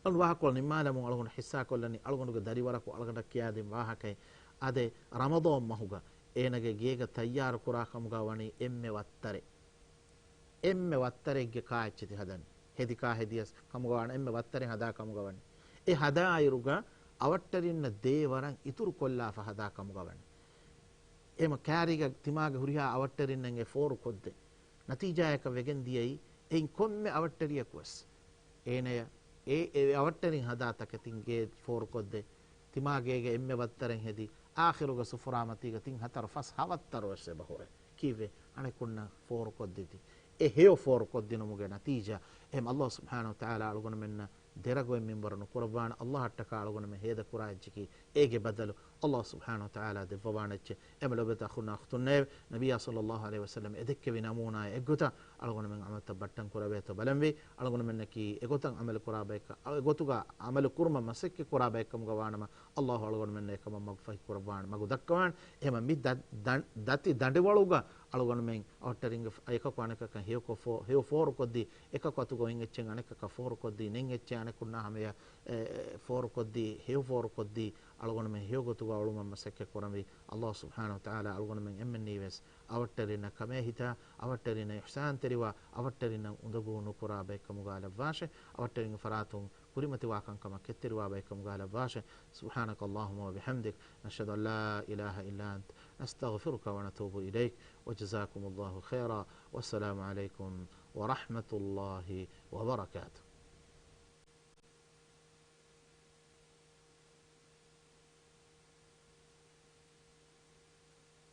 އަޅުގަނޑު ވާހަކަކޮޅު ނިންމާލަމުން އަޅުގަނޑު ހިއްސާކޮށްލަނީ، އަޅުގަނޑުގެ ދަރިވަރަކު އަޅުގަނޑަށް ކިޔާދިން ވާހަކައެއް. އާދެ، ރަމަޟާން މަހުގަ އޭނަގެ ގޭގަ ތައްޔާރު ކުރާ ކަމުގަ ވަނީ އެންމެ ވައްތަރެއް. އެންމެ ވައްތަރެއްގެ ކާއެއްޗެތި ހަދަނީ. ހެދި ކާ ހެދިޔަސް ކަމުގަ ވާނެ، އެންމެ ވައްތަރެއް ހަދާ ކަމުގަ ވަނީ. އެ ހަދާއިރުގަ އަވަށްޓެރިންނަށް ދޭ ވަރަށް އިތުރު ކޮށްލާފަ ހަދާ ކަމުގަ ވަނީ. އެހެމަ ކާރީގަ ތިމާގެ ހުރިހާ އަވަށްޓެރިންނަށް އެ ފޯރު ކޮށްދޭ. ނަތީޖާޔަކަށް ވެގެން ދިޔައީ އެއިން ކޮންމެ އަވަށްޓެރިޔަކުވެސް އޭނަޔަށް އެ، އެ އަވަށްޓެރިން ހަދާ ތަކެތިން ގޭ ފޯރުކޮށްދޭ. ތިމާ ގޭގަ އެންމެ ވައްތަރެއް ހެދި، އާޚިރުގަ ސުފުރާމަތީގަ ތިން ހަތަރު ފަސް ހަވައްތަރުވެސް އެބަ ހުރޭ. ކީއްވެ؟ އަނެކުންނަށް ފޯރުކޮށްދީތީ. އެ ހެޔޮ ފޯރުކޮށްދިނުމުގެ ނަތީޖާ. އެހެމަ އައްލާހު ސުބްޙާނަހު ވަތަޢާލާ އަޅުގަނޑުމެންނަށް ދެރަގުއެއް މިންވަރު ނުކުރައްވާނެ. އައްލާހަށްޓަކާ އަޅުގަނޑުމެން ހޭދަކުރާ އެއްޗަކީ އޭގެ ބަދަލު އައްލާހު ސުބްޙާނަހު ވަތަޢާލާ ދެއްވަވާނެ އެއްޗެއް. އެހެމަ ލޮބުވެތި އަޚުންނާ އުޚްތުންނޭވެ! ނަބިއްޔާ ޞައްލައްލާހު ޢަލައިހި ވަސައްލަމް އެދެއްކެވި ނަމޫނާއެއް އެއްގޮތަށް އަޅުގަނޑުމެން ޢަމަލުތައް ބައްޓަން ކުރެވޭތޯ ބަލަންވީ. އަޅުގަނޑުމެންނަކީ އެގޮތަށް ޢަމަލު ކުރާ ބައެއްކަ، އެގޮތުގަ ޢަމަލު ކުރުމަށް މަސައްކަތް ކުރާ ބައެއްކަމުގަ ވާނަމަ، އައްލާހު އަޅުގަނޑުމެންނަށް އެކަމަށް މަގު ފަހި ކުރައްވާނެ، މަގު ދައްކަވާނެ. އެހެމަ މި ދަ-، ދަ-، ދަތި ދަނޑިވަޅުގަ އަޅުގަނޑުމެން އަވަށްޓެރިންގެ އެކަކު އަނެކަކަށް ހެޔޮކޮށް ފޯ-، ހެޔޮ ފޯރުކޮށްދީ، އެކަކު އަތުގަ އޮތް އެއްޗެއް އަނެކަކަށް ފޯރުކޮށްދީ، ނެތް އެއްޗެއް އަނެކުންނާ ހަމަޔަށް، އެ، ފޯރުކޮށްދީ، ހެޔޮ ފޯރުކޮށްދީ، އަޅުގަނޑުމެން ހެޔޮ ގޮތުގަ އުޅުމަށް މަސައްކަތް ކުރަންވީ. އައްލާހު ސުބްޙާނަހު ވަތަޢާލާ އަޅުގަނޑުމެން އެންމެންނީވެސް އަވަށްޓެރިންނަށް ކަމޭހިތާ، އަވަށްޓެރިންނަށް އިޙްސާންތެރިވާ، އަވަށްޓެރިންނަށް އުނދަގޫ ނުކުރާ ބައެއްކަމުގަ އަލައްވާށެ. އަވަށްޓެރިންގެ ފަރާތުން ކުރިމަތިވާ ކަންކަމަށް ކެތްތެރިވާ ބައެއްކަމުގަ އަލައްވާށެ. سبحانك اللهم وبحمدك، نشهد أن لا إله إلا أنت، نستغفرك ونتوب إليك، وجزاكم الله خيرا، والسلام عليكم ورحمة الله وبركاته.